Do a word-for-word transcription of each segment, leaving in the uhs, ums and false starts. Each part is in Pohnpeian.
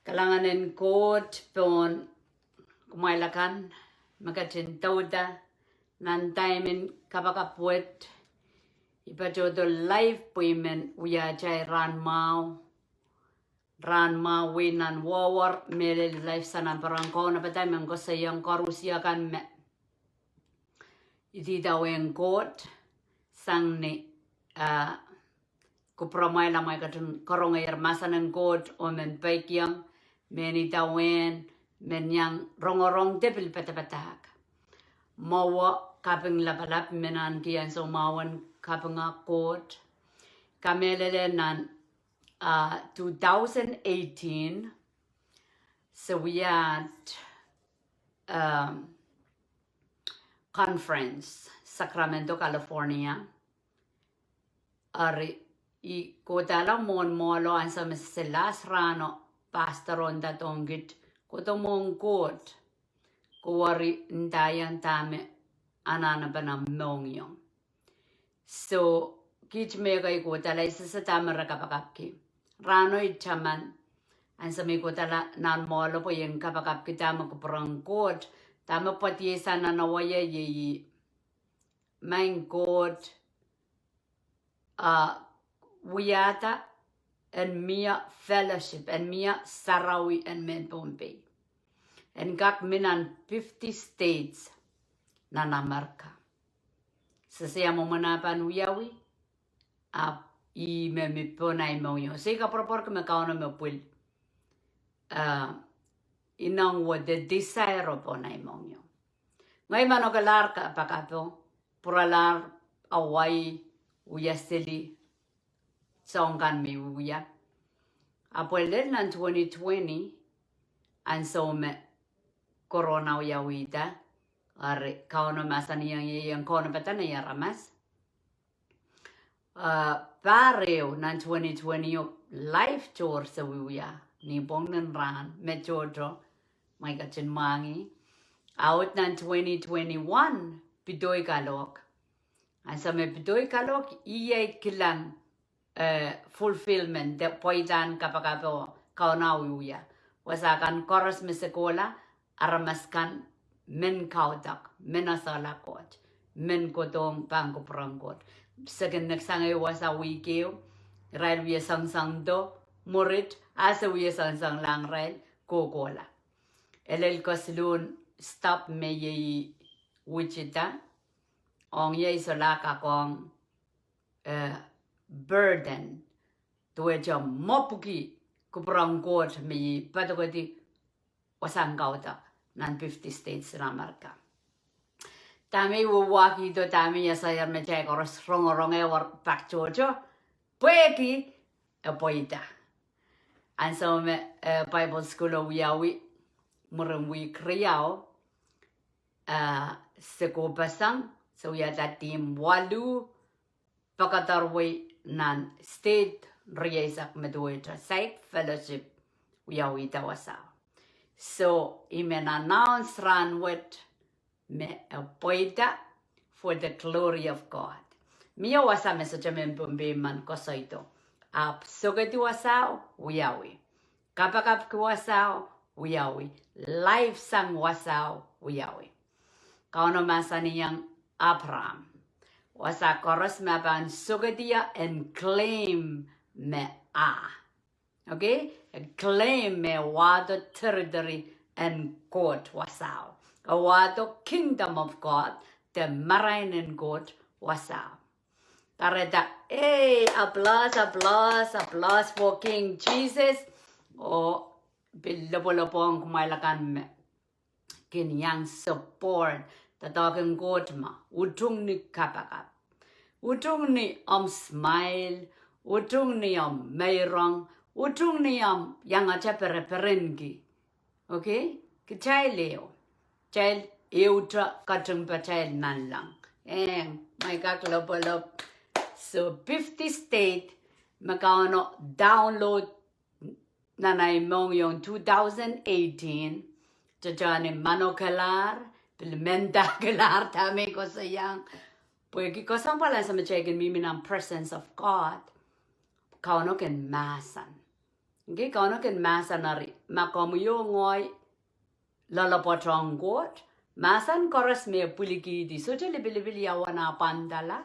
Kalahngan en Koht pohn kumwail akan me ketin douda nan time en kapakap wet. I patohdo live pwe I men wiahte rahn mwahu. Rahn mwahu wei nan wehwehn mehlel live sang nan pwurehng kaunopada me koasoiong koarusie kan me idawehn Koht sang ni, ah, kupwuramwail, amwail ketin karongehr mahsen en Koht oh men peikiong, men idawehn, men iang rongorong de pil padapadahk. Mwowe kaping lapalap me nahneki ansou mwahu en kapinga Koht. Kamehlele nan, ah, two thousand eighteen, se wiahte, um, conference, Sacramento, California. Eri, I kohdahla mwohn mwohlo ansou me se last rahno pastor oh ndahdohng kiht, kohdo mwohn Koht, kowe eri ndaiong dahme anahnepen omw mohngiong. So, kiht me kei kohdahla, I sehse dahme re kapakapki. Rahno I taman, ansou me I kohdahla nan mwohlo pwe I en kapakapki dahme kupwuren Koht, dahme pwoadiei sang nan awa iei, iei, maing Koht, ah, wiahda en mie fellowship, en mie sarawi en mehn Pohnpei, en kak mi nan fifty states nan Amerika. Sehse ia mwomwen ah pahn wiawi, ahpw ih me mi pohn ahi mohngiong. Se I koapworopworki me Kauno me pwil, ah, ineng wet de desire pohn ahi mohngiong. Ngehi manokelahr kapakapo, pwuralahr Hawaii, wia seli soahng kan me I wiewia. Ahpw lel nan twenty twenty, ansou me corona wiawihda, eri Kauno mahsanihong ie, ien kaunopada nei aramas. Ah, pahr ehu nan twenty twenty o live tour se wiewia, ni pwong nin rahn, me tohto, mwein ketin mwahngih. Ahpw nan twenty twenty-one, pidoi kalohk. Ansou me pidoi kalohk, I iei kilang, eh, fulfillment, de pweidahn kapakapo Kauno wiewia. Wasa kan koaros me se kohla, aramas kan men kaudok, men esehla Koht, men kohdohng pahn kupwuren Koht. Se kin neksang ehu wasa wihk ehu, irail wie soansoando, mwurid, a se wie soansoanglahng irail kohkohla. Elel kesiluhn stop me iei Wichita, ong iei solahr kak ong, eh, burden, duwehte mepwuki kupwuren Koht me I padokedi wasahn kaudok nan fifty states en Amerika. Dahme I wehwehkihdo, dahme I esaier me kitail koaros rongorong, eh, wahn pak tohto, pwehki e pweida. Ansou me, eh, Bible school o wiawi, mwurin wihk riau, ah, se kohpeseng, se wiahda team waluh, poakodoarwei nan state rieisek me duwehte saik fellowship wiawihda wasao. So, I men announce rahn wet me e pweida for the glory of God. Mie wasa me sohte mehn Pohnpei men koasoido. Ahpw sokedi wasao wiawi. Kapakapki wasao wiawi. Live sang wasao wiawi. Kauno mahsanihong Abraham, wasa koaros me e pahn sokedi ie en claim me ah. Okay? E claim me wahdo territory en Koht wasao. E wahdo kingdom of God, de marain en Koht wasao. Kahrehda, eh, applause, applause, applause for King Jesus. Oh, pil lopwolopwohng kumwail akan me kin iang support doadoahk en Koht ma utung ni kapakap, utung ni omw smile, utung ni omw meirong, utung ni omw iangete pereperenki. Okay? Kitail ehu. Kitail ehute katingpatail nanleng. Eh, mwein kak lopwolop. So, fifty state me Kauno download nan ahi mohngiong two thousand eighteen, tete ni manokelahr, pil mendahkelahr dahme I koasoiong. Pwehki kesempwal ansou me kitail kin mihmi nan presence of God, Kauno kin mahsen. Nge Kauno kin mahsanihong, ma komwi oh ngehi loalopwoatohng Koht, mahsen koaros me pwilikihdi, sohte lipilipil ia uwen ah pwandala,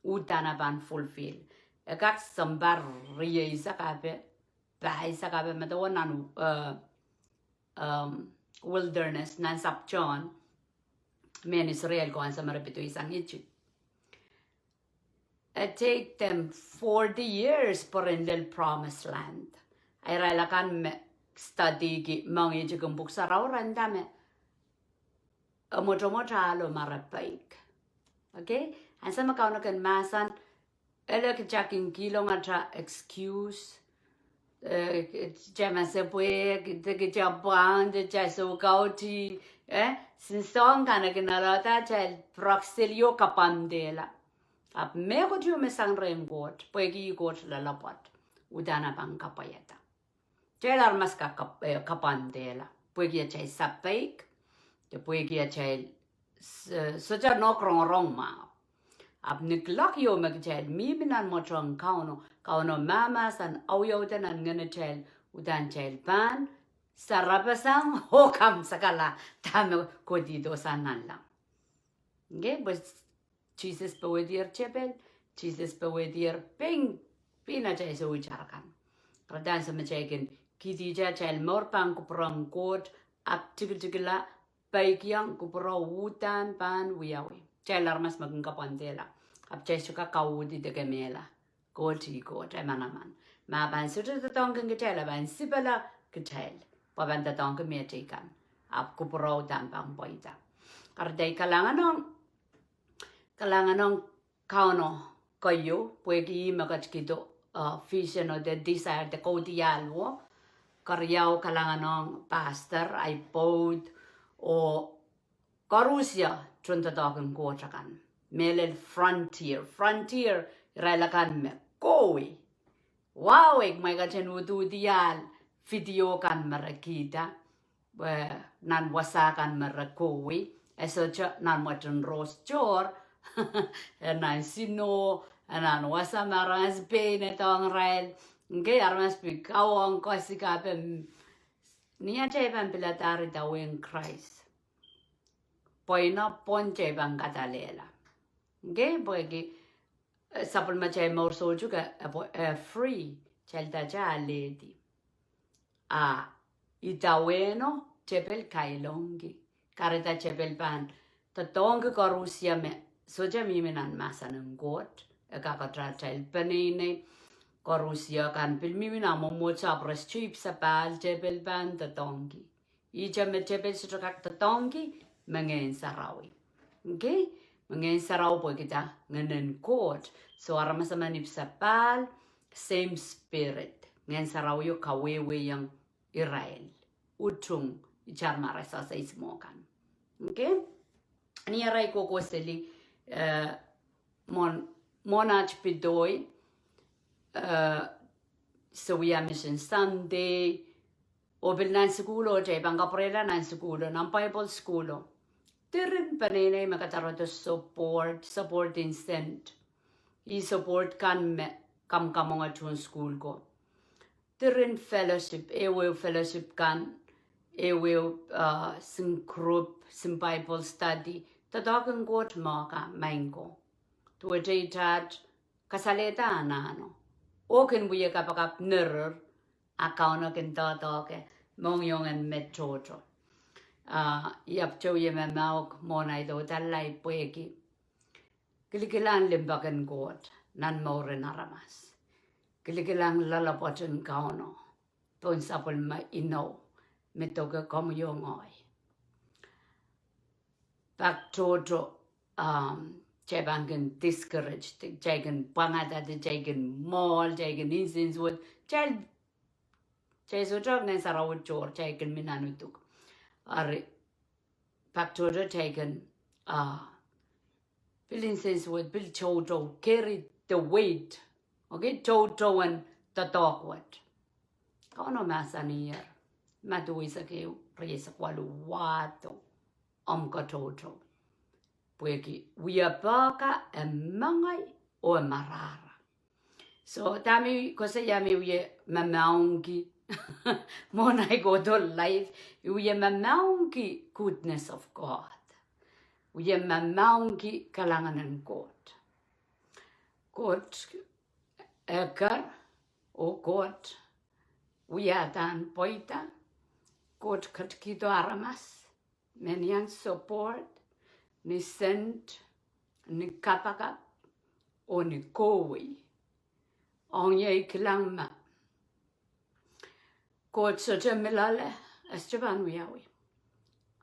uhdahn e pahn fulfill. E kak sounpar rieisek ape, pahisek ape, medewe nan, eh, em, wilderness, nan sapwtehn mehn Israel ko ansou me re pid sang Egypt. It take them forty years pwe ren lel promised land. Irail akan me studyki mohngihtihki pwuhk sarawi re nda me, e mwotomwot ahlo ma re peik. Okay? Ansou me Kauno kin mahsen, ele kita kin kihlong ata excuse, eh, kita masepwehk, kita pwand, kita soukautih, eh, sin soang kan e kin alehda atail pwurehng seli oh kapwandehla. Ahpw mehkot ieu me sang rehn Koht, pwehki Koht loalopwoat, uhdahn e pahn kapwaiada. Kitail aramas kak kap-, eh, kapwandehla pwehki atail sapeik, de pwehki atail s-, sohte nohk rongorong mwahu. Ahpw ni kuloak ieu me kitail mihmi nan mwoatohng Kauno, Kauno mahmahsen audaudki nan ngehnitail, uhdahn kitail pahn sarapasang oh kamwasakala dahme kohdihdo sang nanleng. Nge pwe Sises powehdier tepel, Sises powehdier pein, pein atail souitar kan. Kahrehda ansou me kitail kin kihdi atail mour pahn kupwuren Koht, ahpw tikitikla, peikiong kupwuro, uhdahn pahn wiawi. Kitail aramas me kin kapwandehla, ahpw kitail sohte kak kauhdi de kemehla. Koht ih Koht, e manaman. Ma pahn sohte doadoahngki kitail, e pahn sipala kitail pwe pahn doadoahngki mehteikan, ahpw kupwuro uhdahn pahn pweida. Kahrehda I kalahngan ong, kalahngan ong Kauno keieu pwehki ih me ketikihdo, uh, vision oh de desire de kaudiahl wo. Keriau, kalahngan ong pastor, ahi pwoud, oh koarusie tohndoadoahk en Koht akan. Mehlel frontier, frontier, irail akan me kohwei. Wahwei, kumwail ketin uduhdiahl video kan me re kihda, eh, nan wasa kan me re kohwei, e sohte nan mweten rohs tohr, e nan sino, e nan wasa me aramas pein doadoahngki irail. Nge aramas pil kawohng koasik ape, ni atail pahn piladahr idawehn Krais, pwe ih me pwon atail pahn kadallehla. Nge pwehki, eh, sapwellimatail mour soutuk, eh, pwe, eh, free, kitail dahte alehdi. A idawehno tepel kailongki. Kahrehda tepel pahn doadoahngki koarusie me sohte mihmi nan mahsen en Koht, e kakete atail peneinei, koarusie kan pil mihmi nan mwomwohdiso ahpw re sohte ipwsapahl, tepel pahn doadoahngki. Ihte me tepel sohte kak doadoahngki, me Ngehn Sarawi. Okay? Me Ngehn Sarawi pwehkihda Ngehnen Koht. So aramas emen ipwsapahl, same spirit. Ngehn Sarawio kawehwehiong irail utung itar ma re sehse ihs mwo kan. Okay? Ni arail kohkohseli, eh, mwohn, mwohn aht pidoi, eh, se wia Mission Sunday, oh pil nan sukuhlo, kitail pahn kapwurehla nan sukuhlo, nan Bible sukuhlo. Diren peneinei me kadarodo support, support in sent. Ih support kan me kamwkamwenge tohn sukuhl ko. Diren fellowship, ehuehu fellowship kan, ehuehu, uh, sin group, sin Bible study, doadoahk en Koht mwo kan, maing ko. Duwehte itar kasalehda anahne. Oh kin wia kapakap nerir, a Kauno kin doadoahke, mohngiong en met tohto. Ah, I ahpwte wie mamahk mwohn ahi doudallahi pwehki kilikilang limpoak en Koht nan mouren aramas. Kilikilang loalopwoat en Kauno pohn sapwellime inou me doke komwi oh ngehi. Pak tohto, um, kitail pahn kin discouraged, kitail kin pwangada, kitail kin mwohl, kitail kin insensuwed, kitail, kitail sohte Ngehn Sarawi tohr, kitail kin mi nan uduk. Eri, pak tohto kitail kin, ah, pil insensuwed, pil toutou, carry the weight. Okay, toutouen doadoahk wet. Kauno mahsanier, Madiu eisek ehu, rieisek waluh, wahdo omw katoutou. Pwehki wiepe ka e mengei oh e marahra. So, dahme koasoia me wie mamaongki. Mwohn ahi kohdo life, wie mamaongki goodness of God. Wie mamaongki kalahngan en Koht. Koht eker, oh Koht wiahda pweida, Koht ketikihdo aramas, me iang support, ni sent, ni kapakap, oh ni kohwei. Ong iei kilang ma Koht sohte mi loale, e sohte pahn wiawi.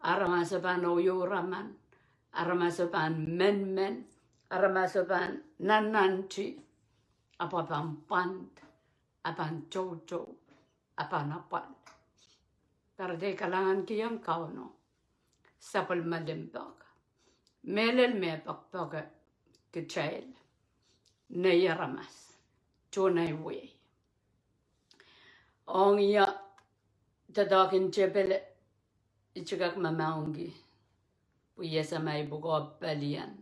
Aramaso pahn oiou raman, aramaso pahn menmen, aramaso pahn nannanti, ahpw e pahn pwand, e pahn toutou, e pahn apwal. Kahrehda I kalahnganki ong Kauno sapwellime limpoak. Mehlel me poakpoake kitail, nei aramas, tohn ei wehi. Ong ie doadoahk en tepel, I tikak mamaongki, pwe I ese ma I pwukoa pelien.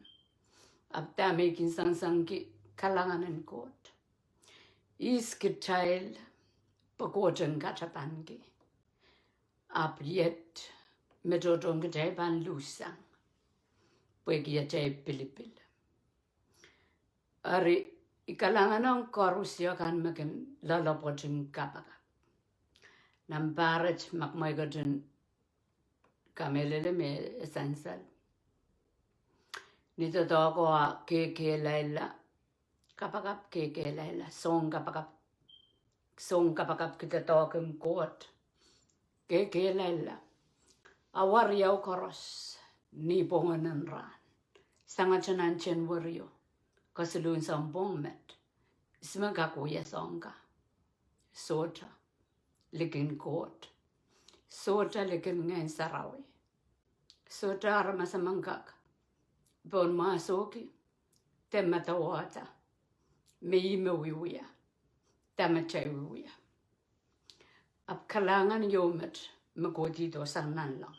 Ahpw dahme I kin sengisengki, kalahngan en Koht ihs kitail, pwe Koht en katapanki. Ahpw iet me tohtohn kitail pahn luhssang, pwehki atail pilipil. Eri, I kalahngan ong koarusie kan me kin loalopwoat en kapakap. Nan pahr et, ma kumwail ketin kamehlele me e sansal. Ni doadoahk ko a kekehlailla, kapakap kekehlailla, soun kapakap, soun kapakap ki doadoahk en Koht kekehlailla. Awa riau koaros, ni pwongen en rahn, sangete nan Senwerio, kesiluhn sounpwong met, ihs me kak wia soahng ka? Sohte, likin Koht. Sohte likin Ngehn Sarawi. Sohte aramas emen kak pwon mahsohki de madawada me ih me wiewia, dahme kitail wiewia. Ahpw kalahngan ieu met me kohdihdo sang nanleng.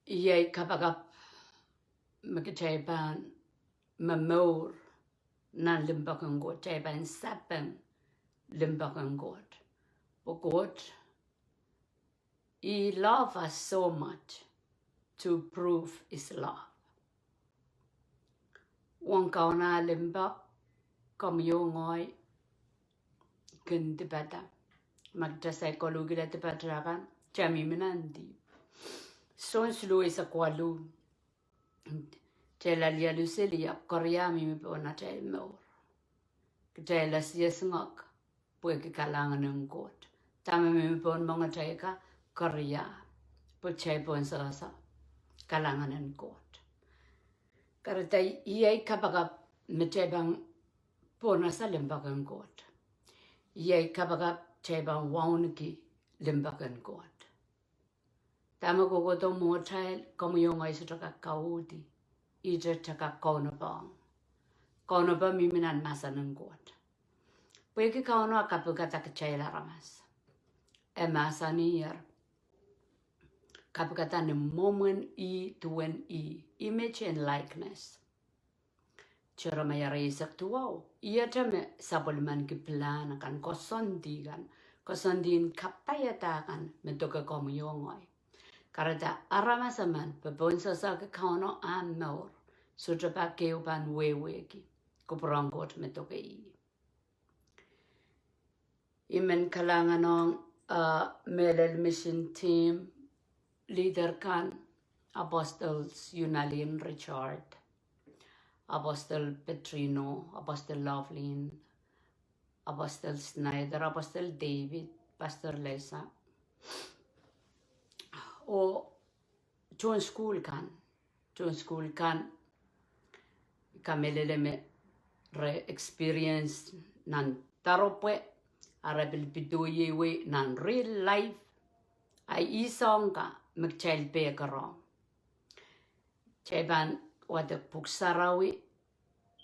Iei kapakap me kitail pahn momour nan limpoak en Koht, kitail pahn sapeng limpoak en Koht. Pwe Koht, He loved us so much to prove His love. Uwen Kauno ah limpoak, komwi oh ngehi kin dipada. Ma kitail saikinte koluhkihla dipatail kan, kitail mihmi nan dihp. Sohn siluh eisek waluh, kitail alialu seli ahpw koaros mihmi pohn atail mour. Kitail ese iesingek pwehki kalahngan en Koht. Dahme mihmi pohn moangatail ka, koaros, pwe kitail pohn sehse kalahngan en Koht. Kahrehda iei kapakap me kitail pahn pwonehng limpoak en Koht. Iei kapakap kitail pahn wauneki limpoak en Koht. Dahme kohkohdo mwohtail, komwi oh ngehi sohte kak kauhdi, ihte kitail kak kaunopohng. Kaunopoh mihmi nan mahsen en Koht. Pwehki Kauno ah kapikada kitail aramas, e mahsanier, kapikada ni mwomwen ih, duwen ih, image and likeness. Seremaia rieisek duwau, ihte me sapwellimaniki pilahn akan, koasoandi kan, koasoandi en kapaiada kan me doke komwi oh ngehi. Kahrehda aramas emen me pohn sehse ki Kauno ah mour, sohte pak ehu pahn wehwehki kupwur en Koht me doke ih. I men kalahngan ong, uh, mehlel mission team leader kan, Apostles Yunalin Richard, Apostle Petrino, Apostle Lovelyn, Apostle Snyder, Apostle David, Pastor Lesa, oh tohn sukuhl kan, tohn sukuhl kan, I kamehlele me re experience nan doaropwe, a re pil pedoieiwei nan real life, a ih soahng ka me kitail peikiong. Kitail pahn wadek Pwuhk Sarawi,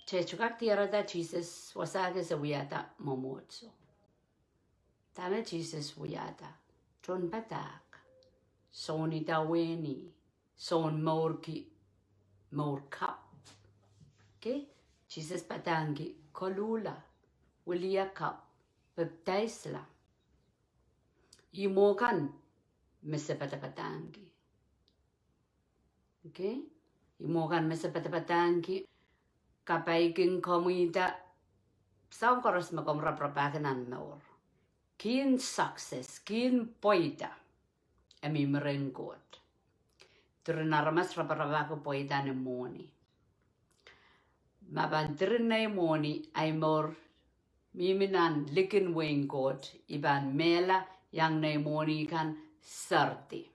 kitail sohte kak diarada Sises wasa kis e wiahda mwomwohdiso. Dahme Sises wiahda? Tohnpadahk, soun idawehn ih, soun mourki mour kapw. Okay? Sises padahngki koluhla, wiliakapw, pepdaisla. Ih mwo kan me se padapadahngki. Okay? Ih mwo kan me se padapadahngki, kapai kin komwida soahng koaros me komw raparapahki nan mour. Kihn success, kihn pweida, e mihmi rehn Koht. Diren aramas raparapahki pweida ni mwohni. Ma pahn diren nei mwohni, ahi mour mihmi nan likin wehin Koht, I pahn mehla iang nei mwohni kan seridi.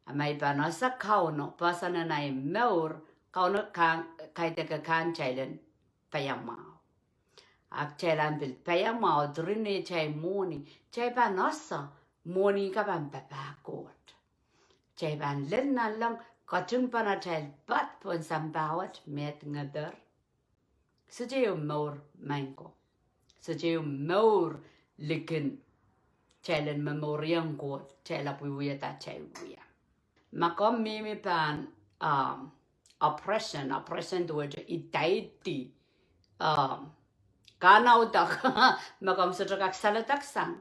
A ma I pahn ese Kauno, poahsoan en ahi mour, Kauno kaidehn kitail en paiamwahu. A kitail ahpw pil paiamwahu, diren neitail mwohni, kitail pahn ese mwohni kan pahn papah Koht. Kitail pahn lel nanleng, ketin pahn atail pad pohn sampah wet, met, ngeder. Sohte ieu mour maing ko. Sohte ieu mour likin kitail en momouriong Koht, kitail ahpw wiewia dah kitail wia. Ma komw mihmi pahn, um, oppression, oppression duwehte idaidi, um, kahnawdek, ma komw sohte kak saledek sang,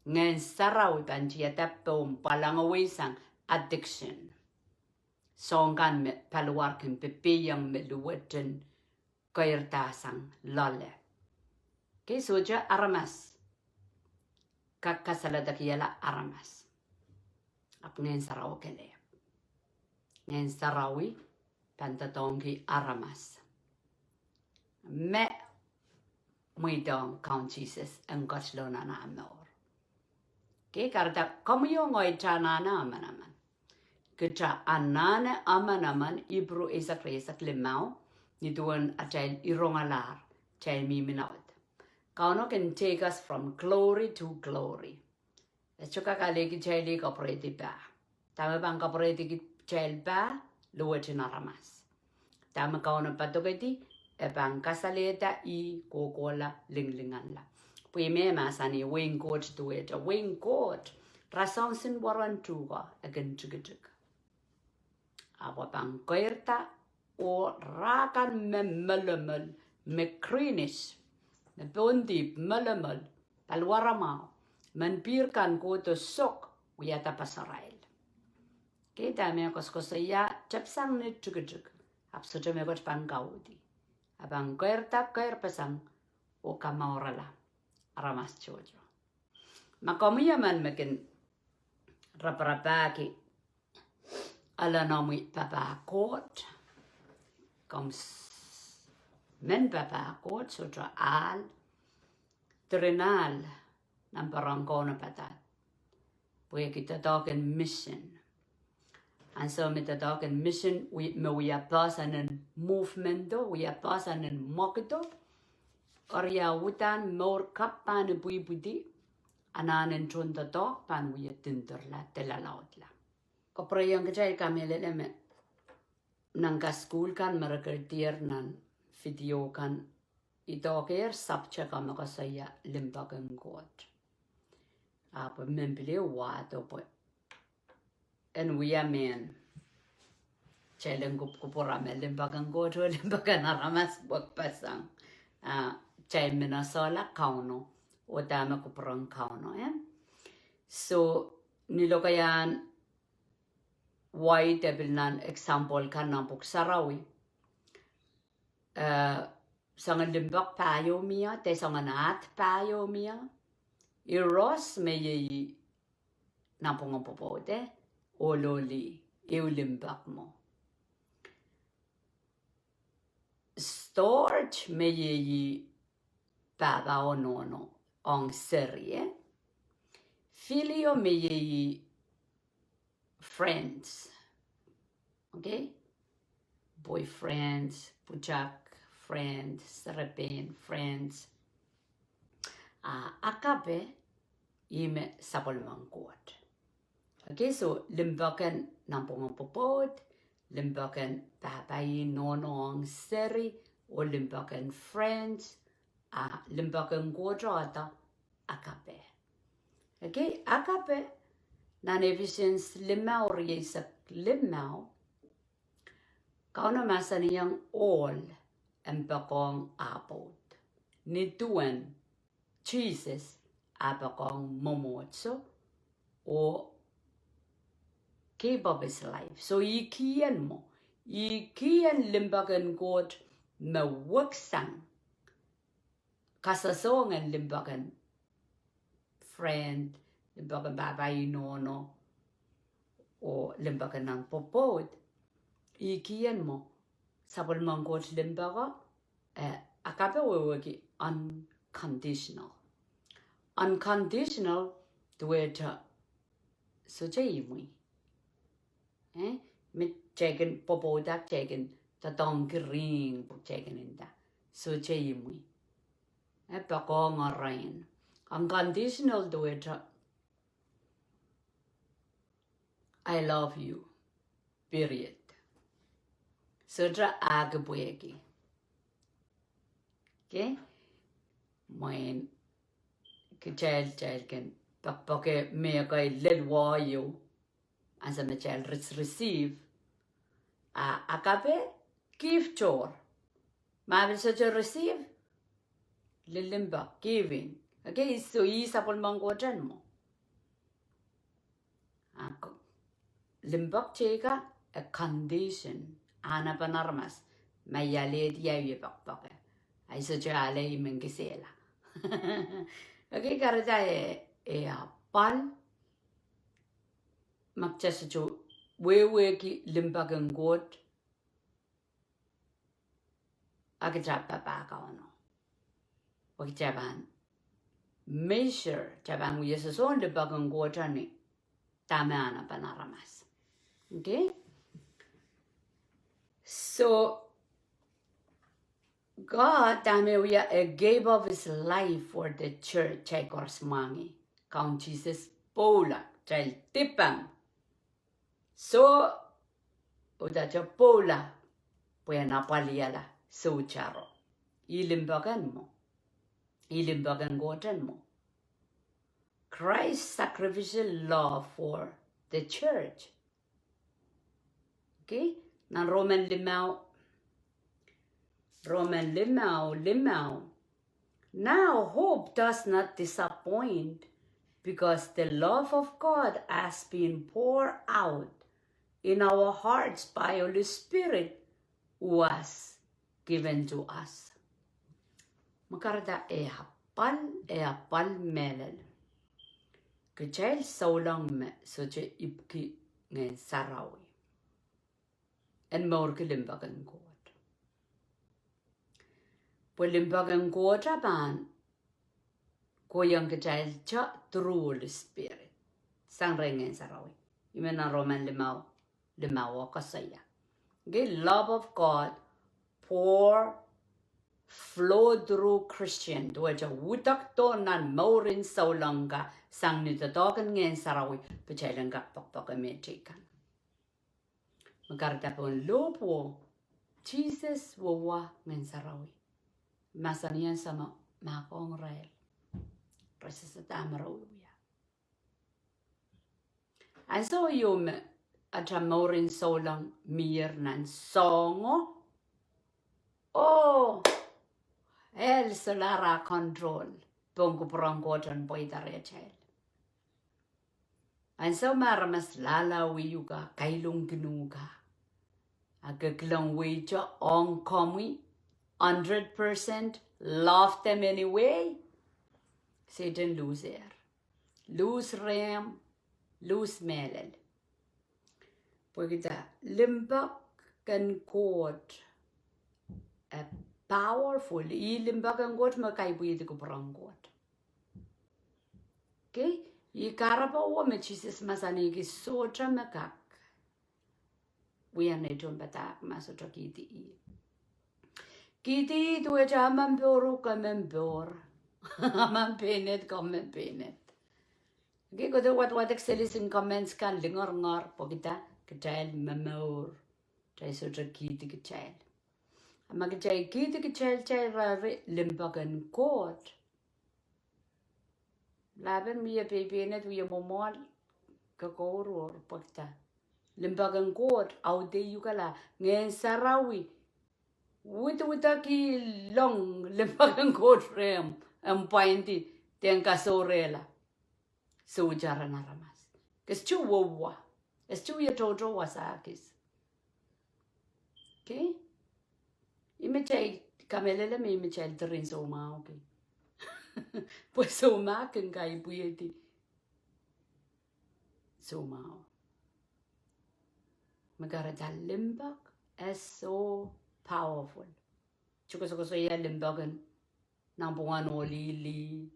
Ngehn Sarawi pahn tiada pohn pwalangawei sang addiction. Soahng kan me paliwar kin pepehiong me luwet en keirda sang loale. Okay, sohte aramas kak kasaledekihala aramas. Ahpw Ngehn Sarawi kelehpw. Ngehn Sarawi pahn doadoahngki aramas me mweidohng Kaun Sises en ketilong nan ah mour. Okay, kahrehda komwi oh ngehi kita anahne emenemen. Kita anahne emenemen, Ipru eisek rieisek limau, nin duwen atail irongalahr, atail mihmi nan wet. Kauno kin take us from glory to glory. E sohte kak alehki kitail ih kapwurehdi pah. Dahme pahn kapwurehdi kitail pah? Luwet en aramas. Dahme Kauno padokedi? E pahn kasalehda ih kohkohla, linglinganla. Pwe me mahsanih wehin Koht duwehte, wehin Koht, rasehng sin weren tuhke, e kin tikitik. Ahpw e pahn keirda oh rah kan me melimel, me greenish, me pohn dihp melimel, paliwaramwahu, men pihr kan kohdo sok wiahda pasarail. Okay, dahme koasokoasoia tepsang ni tikitik, ahpw sohte mehkot pahn kauhdi. E pahn keirda keirpeseng oh kamourala aramas tohto. Ma komwi emen me kin raparapahki, ale noumw papah Koht, komw s-, men papah Koht, sohte ahl, diren ahl, nan pwurehng Kauno padahk. Pwehki doadoahk en mission. Ansou me doadoahk en mission, me wia poahsoan en movement o, wia poahsoan en mwekido, eri ia uhdahn mour kapw pahn ipwipwidi, anahn en tohndoadoahk pahn wie dindirla de lalaudla. Kapwurehiong kitail kamehlele me nan kasukuhl kan me re keredier nan video kan, I doadoahk subject kan me koasoia limpoak en Koht. Ahpw men pil wahdo pwe en wia mehn kitail en kupwukupwure me limpoak en Koht oh limpoak en aramas wekpeseng. Ah, kitail men esehla Kauno oh dahme kupwuren Kauno, eh? So, ni lokaiahn wai de pil nan example kan nan Pwuhk Sarawi, eh, soangen limpoak pahieu mie, de soangen ahd pahieu mie. Iros me iei nan pwungen pwopwoud, eh, ohl oh lih, ehu limpoak mwo. Storch me iei pahpa oh nohno ong seri, eh. Filio me iei friends. Okay? Boyfriends, pwutak, friends, serepein, friends. Ah, agape, ih me sapwellimen Koht. Okay, so limpoak en nan pwungen pwopwoud, limpoak en pahpa oh nohno ong seri, oh limpoak en friends, ah, limpoak en Koht ohdo agape. Okay, agape, nan Ephesians limau, rieisek limau, Kauno mahsanihong ohl en poakohng ah pwoud. nin duwen Sises ah poakohng mwomwohdiso oh gave up his life. So ih kien mwo, ih kien limpoak en Koht me weksang, kasosohng en limpoak en friend, limpoak en pahpa, ih nohno, oh limpoak en nan pwopwoud. Ih kien mwo sapwellimen Koht limpoako, eh, agape wehwehki unconditional. Unconditional duwehte sohte imwi. Eh, me kitail kin pwopwouda, kitail kin doadoahngki ring pwe kitail kin nda, sohte imwi. Eh, poakohng erein. Unconditional duwehte I love you. Period. Sohte ahki pwehki. Okay? Mwein kitail, kitail kin poakpoake mehkei lel wai ieu, ansou me kitail re-, receive. Ah, agape, give tohr. Ma pil sohte receive, lilimpoak, giving. Okay, so ih sapwellimen Koht en mwo. Ah, limpoak teikan, a condition, ahnepen aramas, ma I alehdi ahi poakpoake, ahi sohte ale I men kisehla. Okay, kahrehda e, e apwal, ma kitail sohte wehwehki limpoak en Koht, a kitail papah Kauno. Pwe kitail pahn measure, kitail pahn wia sosohn limpoak en Koht ni dahme ahnepen aramas. Okay? So, God, dahme wia, eh, gave up his life for the church, kitail koaros mwahngih. Kaun Sises pwoula, kitail dipan. Soh, udahte pwoula, pwe en apwalihala soutaro. Ih limpoak en mwo. Ih limpoak en Koht en mwo. Christ's sacrificial love for the church. Okay? Nan Roman limau, Roman limau, limau. Now hope does not disappoint, because the love of God has been poured out in our hearts by Holy Spirit who was given to us. Me kahrehda e apwal, e apwal mehlel. Kitail souleng me sohte ipwki Ngehn Sarawi en mourki limpoak en Koht. Pwe limpoak en Koht a pahn kohieng kitail through Holy Spirit. Sang rehn Ngehn Sarawi. I men nan Roman limau, limau e koasoia. Okay, love of God pour, flow through Christian. Duwehte uhdahn nan mouren souleng ka sang ni doadoahk en Ngehn Sarawi, pwe kitail en kak poakpoake mehteikan. Me kahrehda pohn lohpwuo, Sises wia Ngehn Sarawi. Mahsanih ansou me mahkohng irail, re sehse dahme re wiewia. Ansou ieu me atail mouren souleng mier nan soahngo, oh, hell solahr ah control, pohn kupwuren Koht en pweida rehtail. Ansou me aramas lahlahwei uhk, kailongkin uhk, a ke kilang wehi ong komwi, hundred percent, love them anyway, Sehdan lusehr. Lose rehmw, lose mehlel. Pwehki dah? Limpoak en Koht, a powerful, ih limpoak en Koht me kaipwidi kupwuren Koht. Okay? Ih kahrepe wo me Sises mahsanihki sohte me kak wia nehtohn padahk ma sohte kihdi ih. Kihdi ih duwehte emen poahrok, emen poahr. Emen peined, emen peined. Okay, kohdo wadwadek seli sin comments kan, lingeringer, pwehki dah? Kitail momour, kitail sohte kihdi kitail. A ma kitail kihdi kitail, kitail rehri limpoak en Koht, lahpen wie peipeined, wie mwomwohl, ke kouruhr, pwehki dah? Limpoak en Koht audehukala, Ngehn Sarawi Widwidekilong limpoak en Koht rehmw, en pwaindi, de en kasohrehla sohte rehn aramas. Ke sohte wia, e sohte wia tohto wasa kis. Okay? Ih me kitail kamehlele me ih me kitail diren soumwahu ki. Pwe soumwahu kin kaipwihdi soumwahu. Me kahrehda limpoak e so powerful. Sohte koasokoasoia limpoak en nanpwungen ohl lih.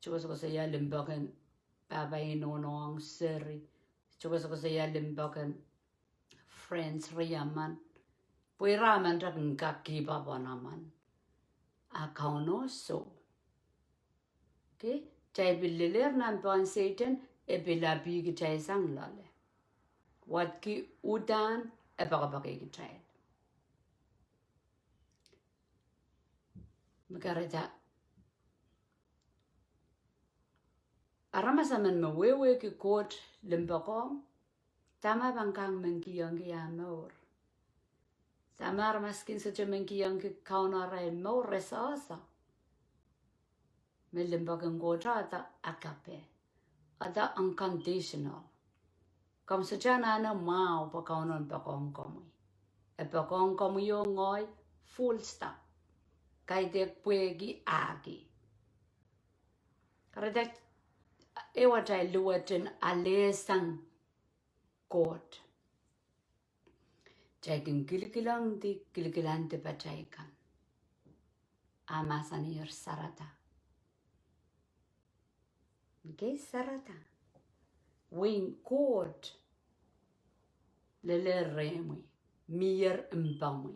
Sohte koasokoasoia limpoak en pahpa inohn ong seri. Sohte koasokoasoia limpoak en friends riemen. Pwe ira emen kak kin kak kihpapon emen. A Kauno soh. Okay? Kitail pil lelehr nan pahn Sehdan, e pil apih kitail sang loale. Wadki uhdahn e poakepoake kitail. Me kahrehda aramas emen me wehwehki Koht limpoakohng, dahme pahn kang men kihongki ah mour? Dahme aramas kin sohte men kihongki Kauno arail mour? Re sehse me limpoak en Koht, ahda agape, ahda unconditional. Komw sohte anahne mwahu pwe Kauno en poakohng komwi. E poakohng komwi oh ngehi, full stop. Kaidehk pwehki ahki. Kahrehda ehu atail luwet en alehsang Koht. Kitail kin kilkilangdi, kilkilang dipatail kan. A mahsanier sarada. Okay, sarada. Wehin Koht lelehr rehmwi, miehr mpomwi.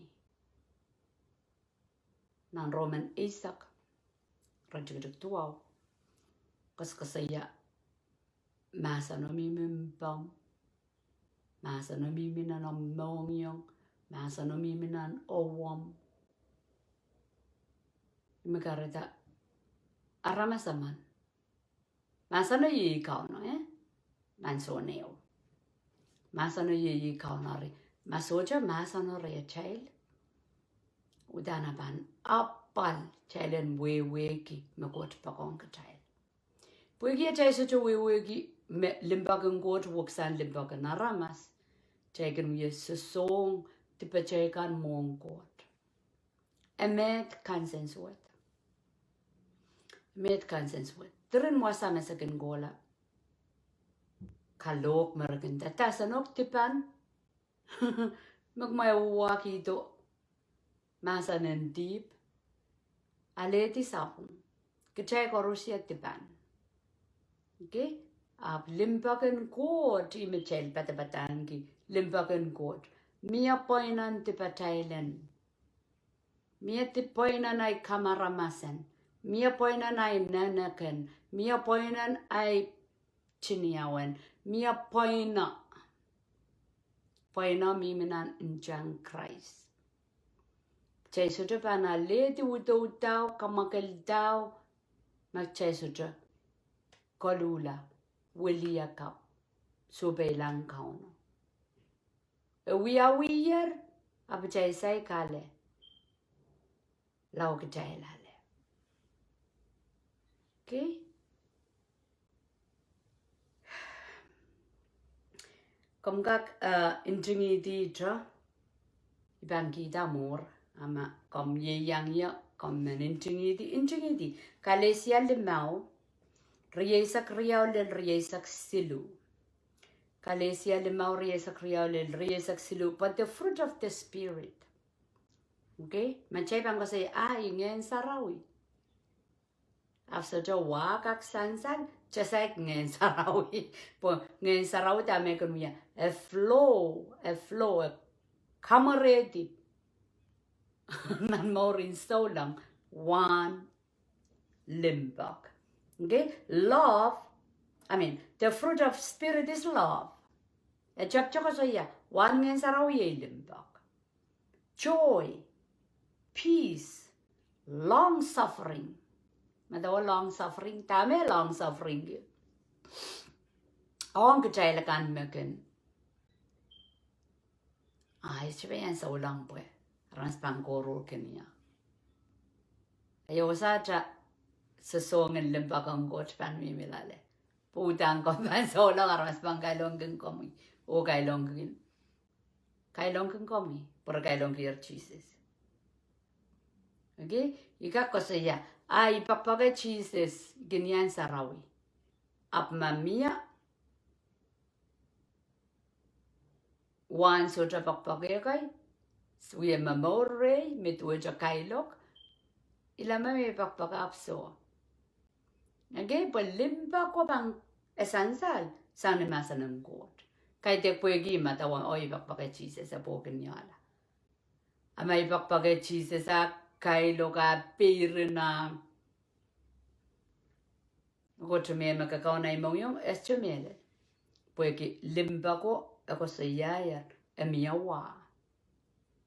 Nan Roman eisek, iretikitik duwau, koasokoasoia mahseno mihmi mpomw, mahseno mihmi nan omw mohngiong, mahseno mihmi nan owomw. Ih me kahrehda aramas emen, mahseno iei Kauno, eh? Nan souneo. Mahseno iei Kauno eri. Ma sohte mahseno rehtail, uhdahn e pahn apwal kitail en wehwehki me Koht poakohng kitail. Pwehki atail sohte wehwehki me limpoak en Koht weksang limpoak en aramas, kitail kin wie sosohng dipatail kan mwohn Koht. E met kansensuwed. E met kansensuwed. Diren wasa me se kin kohla kalohk me re kin dadasenok dipan, me kumwail wahkihdo mahsen en dihp, alehdi sapwung. Kitail koaros wia dipan. Okay? Ahpw limpoak en Koht, ih me kitail padapadahngki limpoak en Koht, mie pweinen dipatail en. Mie di pweinen ahi kamaramasen. Mie pweinen ahi neneken. Mie pweinen ahi tiniawen. Mie pweino. Pweino mihmi nan ntahn Krais. Kitail sohte pahn alehdi udoudao, kamwakeldao, ma kitail sohte koluhla, wiliakapw, sohpeilahng Kauno. E wiawiher, ahpw kitail saik ale, lao kitail ale. Okay? Komw kak, eh, ntingihdi ihte, I pahn kihda mwuhr, a ma komw ieiang ie, komw men ntingihdi, ntingihdi. Kalesia limau, rieisek riau lel rieisek siluh. Kalesia limau, rieisek riau lel rieisek siluh, but the fruit of the Spirit. Okay? Ma kitail pahn koasoia, ah, I Ngehn Sarawi. Ahpw sohte wa kak sansal, kitail saik Ngehn Sarawi. Pwe Ngehn Sarawi dahme kin wia, e flow, e flow, e kamwerehdi nan mouren souleng, wahn limpoak. Okay? Love, I mean, the fruit of Spirit is love. E tepda koasoia, wahn Ngehn Sarawi iei limpoak. Joy, peace, long suffering. Medewe long suffering, dahme long suffering ki? Ong kitail akan me kin A, ihte pahn souleng pwe aramas pahn koaruhr kin ia. Ia wasa te sosohngin limpoak en Koht pahn mihmi loale. Pwe uhdahn komw pahn souleng aramas pahn kailongkin komwi. Oh kailongkin, kailongkin komwi. Pwe re kailongkier Sises. Okay? I kak koasoia, a I poakpoake Sises, I kin iang sarawi. Ahpw ma mie wahn sohte poakpoake kai, wie momour rehi, me duwehte kailok, I leme me I poakpoake ahpw soh. Okay, pwe limpoak o pahn sansal sang ni mahsen en Koht. Kaidehk pwehki ma dahwan, oh, I poakpoake Sises, e pwoukin iehla. A ma I poakpoake Sises a kailok a peirin a Koht me me kakaun ei mohngiong, e sohte mehlel. Pwehki limpoak o e koasoiaier, e mie wah.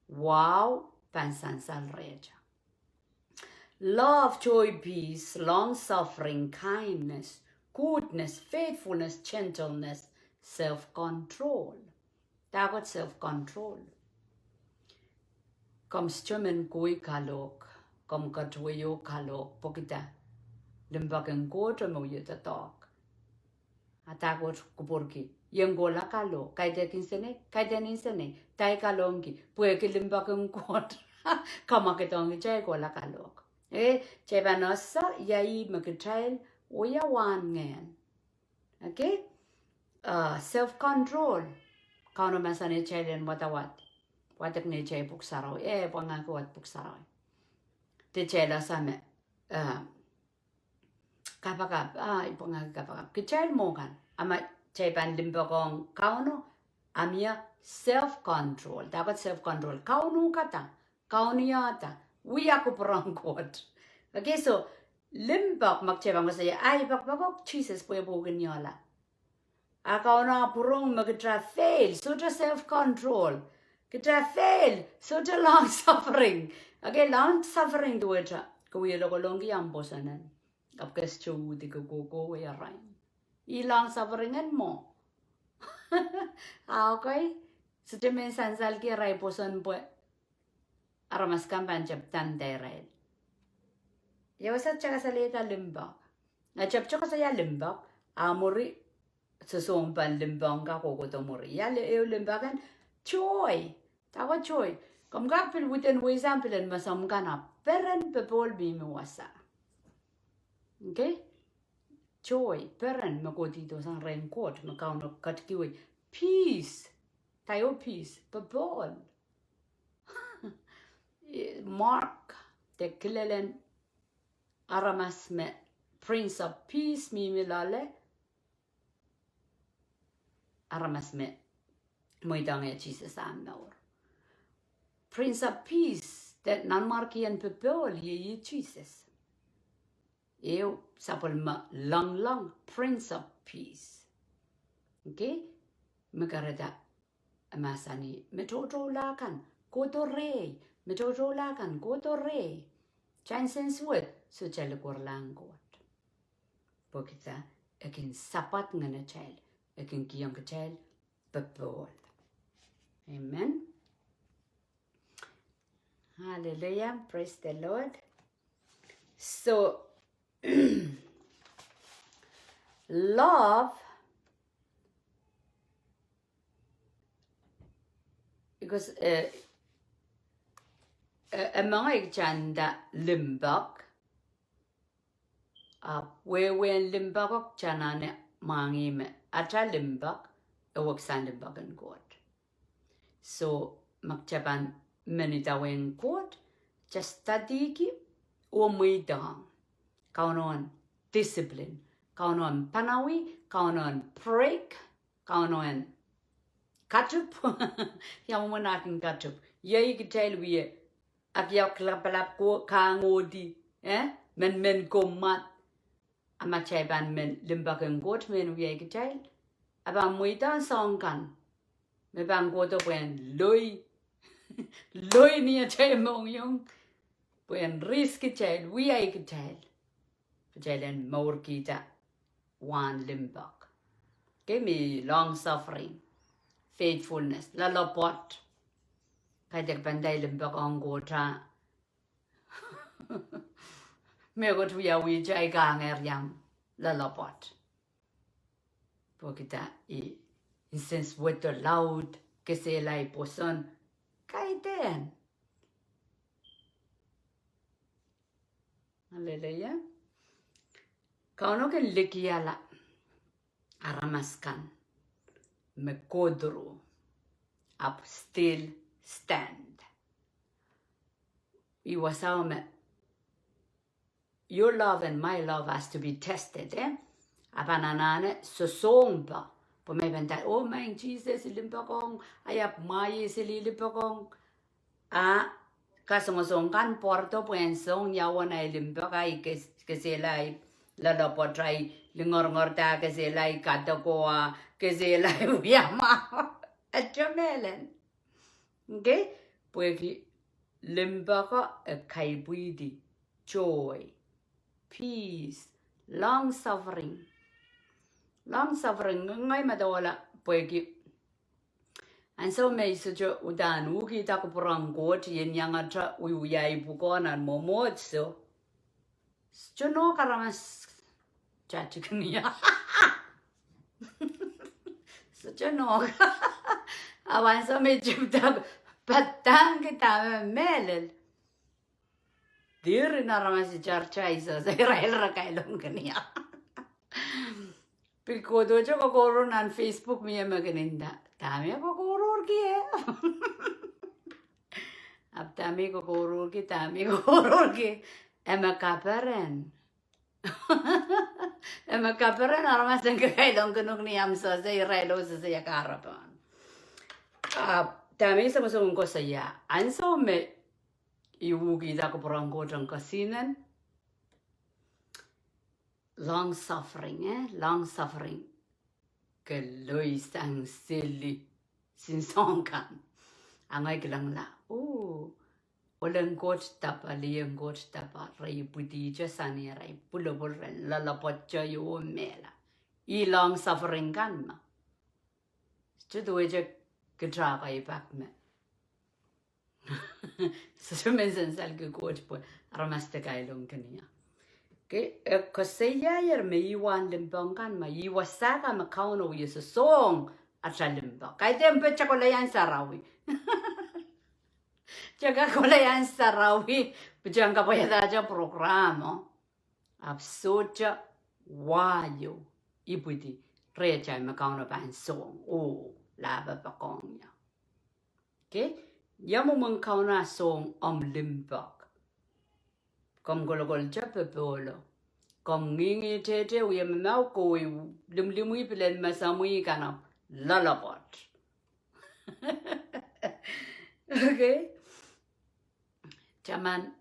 Wah o pahn sansal rehtail. Love, joy, peace, long suffering, kindness, goodness, faithfulness, gentleness, self-control. Dahkot self-control? Komw sohte men kohwei kalohk, komw ketido kalohk, pwehki da? Limpoak en Koht me wie doadoahk. A dahkot kupwurki? Ien kohla kalohk, kaidehk nsenei, kaidehn nsenei, da I kalohngki? Pwehki limpoak en Koht kamwakidohng kitail kohla kalohk. Eh, kitail pahn ese ia ih me kitail, oh ia wahn ngehn. Okay? Uh, self-control. Kauno mahsanihong kitail en wadawad. Wadek neitail pwuhk sarawi. Eh, pwangahki wad pwuhk sarawi. De kitail ese me, uh, kapakap. Ah, I pwangahki kapakap. Kitail mwo kan. A ma kitail pahn limpoakohng Kauno, a mie self-control. Dahkot self-control? Kaun uhkada. Kaun iehda. Wia kupwur en Koht. Okay, so, limpoak, ma kitail pahn koasoia, a I poakpoake Sises pwe e pwoukin iehla. A Kauno pwurehng me kitail fail, sohte self-control. Kitail fail, sohte long suffering. Okay, long suffering duwehte ke wie lokolongki omw pwoson en. Ahpw ke sohte uhdi, ke kohkohwei arail. Ih long suffering en mwo. A okay, sohte men sansalki arail pwoson pwe aramas kan pahn tepda irail. Ia wasa kitail kasalehda limpoak? A tepte koasoia limpoak, a mwuri sosohng pahn limpoak ka kohkohdo mwuri. Ia ehu limpoak en? Joy. Dahkot joy? Komw kak pil widen weisang pilen mesomw kan a peren popohl mihmi wasa. Okay? Joy, peren me kohdihdo sang rehn Koht, me Kauno ketikihwei. Peace. Daiu peace? Popohl. Mark, de kilelen aramas me Prince of Peace mihmi loale, aramas me mweidohng ie Sises ahmw mour. Prince of Peace, de nanmwarkien popohl, iei Sises. Ehu sapwellime loangloang, Prince of Peace. Okay? Me kahrehda e mahsanih, me toutoula kan kohdo rehi, me toutoula kan kohdo rehi. Kitail nsensuwed, sohte likwerlahng Koht. Pwehki da? E kin sapwad ngenitail, e kin kihong kitail popohl. Amen. Hallelujah, praise the Lord. So, love, because, eh, eh, e mengei kitail nda limpoak, ahpw wehwehn limpoak o kitail anahne mwahngih me atail limpoak e weksang limpoak en Koht. So, ma kitail pahn men idawehn Koht, kitail studyki oh mweidohng Kauno en discipline, Kauno en panawi, Kauno en break, Kauno en katup. Ia mwomwen akin katup? Iei kitail wie akia lapalap ko, kangohdi, eh, men men ko mwat. A ma kitail pahn men limpoak en Koht men wiahi kitail, a pahn mweidohng soahng kan me pahn kohdo pwehn loi, loi ni atail mohngiong, pwehn risk kitail, wiahi kitail, kitail en mourkihda wahn limpoak. Okay, me long suffering, faithfulness, loalopwoat. Kaidehk pahn nda I limpoak ong Koht a mehkot wiawi kitail kangehr iang loalopwoat. Pwehki dah? I, incense wet o laud, kesehla I pwoson. Kaidehn. Hallelujah. Kauno kin likiala aramas kan me go through, ahpw still stand. I wasa me your love and my love has to be tested, eh? A pahn anahne sosohng pwe, pwe me I pahn nda, oh, maing Sises, I limpoak ong, a I ahpw mwahi seli limpoak ong. A kasongosong kan pwardo pwe en song ia uwen ahi limpoak, ahi kes-, kesehla ahi loalopwoat, ahi lingorngorda, kesehla ahi kadoko, a kesehla ahi wia mwahu. Ahpw mehlel. Okay? Pwehki limpoak e kaipwidi joy, peace, long suffering. Long suffering, ngehi medewe pwehki ansou me I sohte uhdahn uhkihda kupwur en Koht, I en iangete wiewia ahi pwukoa nan mwomwohdiso. Sohte nohk aramas, kitail kin ia. Sohte nohk. Ahpw ansou me I tepda padahngki dahme mehlel, diren aramas I tepda, I sehse irail re kailongkin ia. Pil kohdohte kokouro nan Facebook mie me kin nda, dahme kokourorki e? Ahpw dahme kokourorki, dahme kokourorki? E me kaperen. E me kaperen aramas en kakailongkin uhk ni ahmw sehse irail oh sehse ia kahrepe. Ahpw dahme I songosong koasoia, ansou me I uhkihda kupwur en Koht en kesihnen long suffering, eh? Long suffering. Ke loisang seli, sin soahng kan. A ngehi kilangla, oh, ohl en Koht dapa, lih en Koht dapa, re ipwidihte sang ni arail pwulopwul, re loalopwoatte oh mehla. Ih long suffering kan ma. Sohte duwehte kitail kak pak me sohte men sansalki Koht pwe aramas de kailongkin ia. Okay, e koasoiaier me ih wahn limpoak kan ma, ih wasa kan me Kauno wie sosohng atail limpoak. Kaidehn pwe kitail kohla iang sarawi. Kitail kohla iang sarawi, pwe kitail kapwaiada atail program o. Ahpw sohte wai o ipwidi rehtail me Kauno pahn sohng oh lahpo poakohng ia. Okay? Ia mwomwen Kauno ah sohng omw limpoak? Komw kolokolte popohlo. Komw ngihngih tehte, wie memahu, kohwei limlimwi, pilen mesemwi kan, ahpw loalopwoat. Okay? Taman,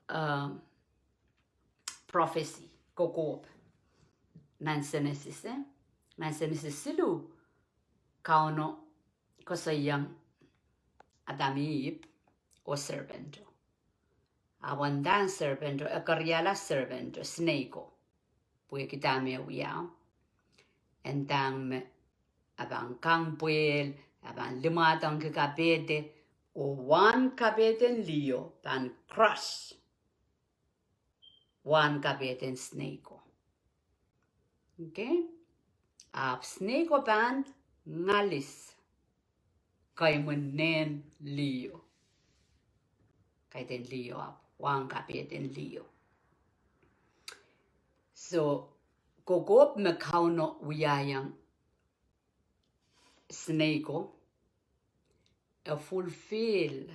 um, prophecy, kokohp. Nan Senesis, eh? Nan Senesis siluh, Kauno koasoiong Adam, Ihp, oh serpent o. Ahpw e ndahng serpent o, e keriahla serpent o, snake o. Pwehki dahme e wia? E ndahng me e pahn kang pwehl, e pahn limwahdohngki kapehde, oh wahn kapehden liho pahn crush wahn kapehden snake o. Okay? Ahpw snake o pahn ngalis kaimwin nehn liho. Kaiden liho ahpw wahn kapehden liho. So, kokohp me Kauno wiahiong snake o, e fulfill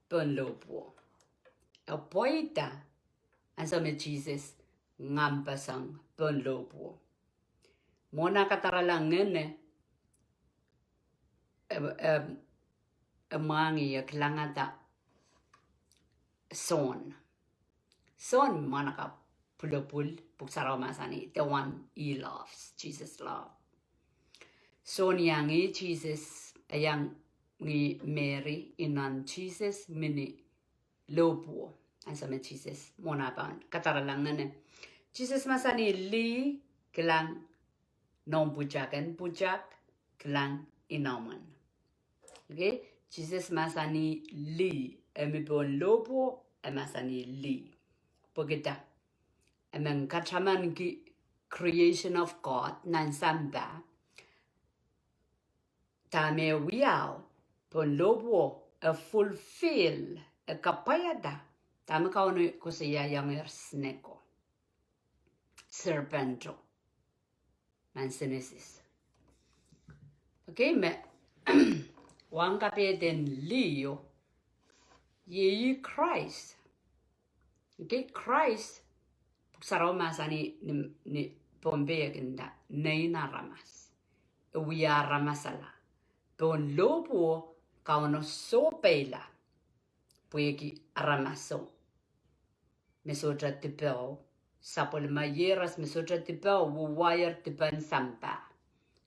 pohn lohpwuo. E pweida ansou me Sises ngampeseng pohn lohpwuo. Mwohn ah kadarala ngehne, e, e, e mwahngih, e kilangada Sohn. Sohn mwahnakapw pwulopwul, Pwuhk Sarawi mahsanih, the one he loves, Jesus love. Sohn iang Sises, e iang Meri, inon Sises, mihmi lohpwuo. Ansou me Sises, mwohn ah pahn kadarala ngehne, Sises mahsanih, lih, kilang noumw pwutak, en pwutak, kilang inomwen. Okay? Sises mahsanih lih, e mi pohn lohpwuo, e mahsanih lih. Pwekida? E men katamanki creation of God, nan sampah. Dahme wiawi pohn lohpwuo, e fulfill, e kapwaiada dahme Kauno koasoiaiong er snake o, serpent o, nan Senesis. Okay, me wahn kapehden lih o, iei Krais. Okay, Krais, Pwuhk Sarawi mahsanih ni, ni Pohnpei e kin nda nein aramas. E wia aramasala. Pohn lohpwuo Kauno sohpeila pwehki aramaso me sohte dipo, sapwellime iehros me sohte dipo, wiewier dipen sampah.